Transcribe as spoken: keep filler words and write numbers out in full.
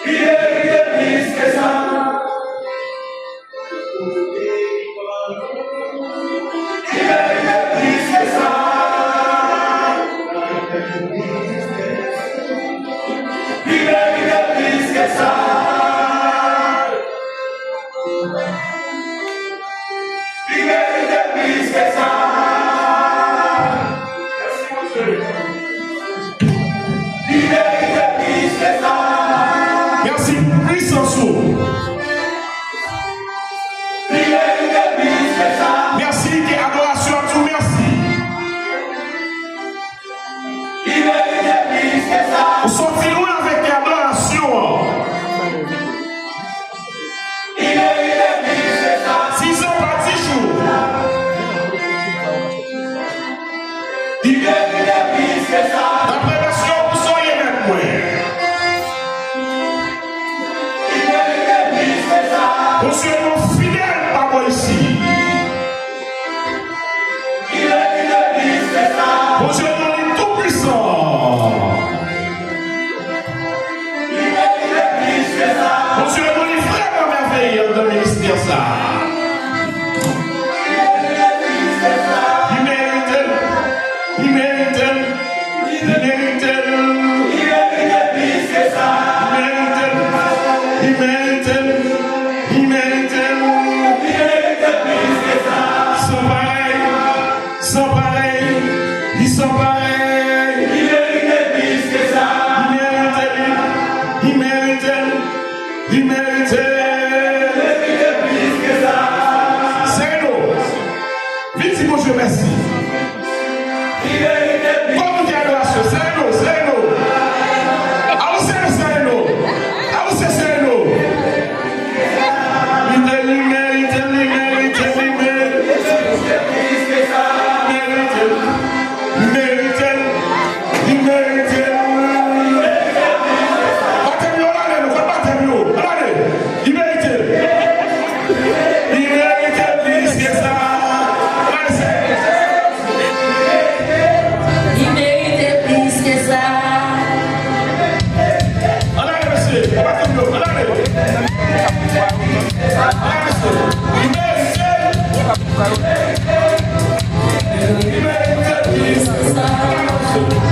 Li merite plis ke sa. Li merite plis ke sa. Li merite plis ke sa. Li merite plis ke sa. Mèsi, Bondye. Li merite plis ke sa. Mèsi pou pwisans ou. Li merite plis ke sa. Mèsi, ke adorasyon an di w mèsi. Li merite plis ke sa. Ou soti lwen avèk adorasyon an. Li merite plis ke sa. Dizan pa di jou. Li merite plis ke sa. Daprè vèsyon ou sòye mèt mwen. Li merite plis ke sa. Bondye nou fidèl pa bò isi. Li merite plis ke sa. Bondye nou li tou pwisan. Li merite plis ke sa. Bondye nou li vrèman mèveye anndan ministè sa. Li merite plis ke sa. Li merite l. Li merite l. Li merite l. Li merite plis ke sa. Li merite l. Li merite l. Li merite l. Li merite plis ke sa. San parèy. San parèy, li san parèy. Li merite plis ke sa. Li merite l, li merite l, li merite l. Li merite plis ke sa. Sène nou. Vin di Bondye mèsi. Li merite plis. Kòm nou gen adorasyon, sène nou, sène nou. Avanse nou, sène nou. Avanse, sène nou. Li merite, li merite, li merite, li merite. Li merite, li merite, li merite. Batèm yo, ann ale nou, kote batèm yo? Ann ale. Li merite. Li merite plis ke sa. Ann ale, sè. Li merite plis ke sa. Ann ale, mesye. Ann ale, ann ale. Ann ale, mesye. Li merite. Li merite plis ke sa. Ann ale, mesye.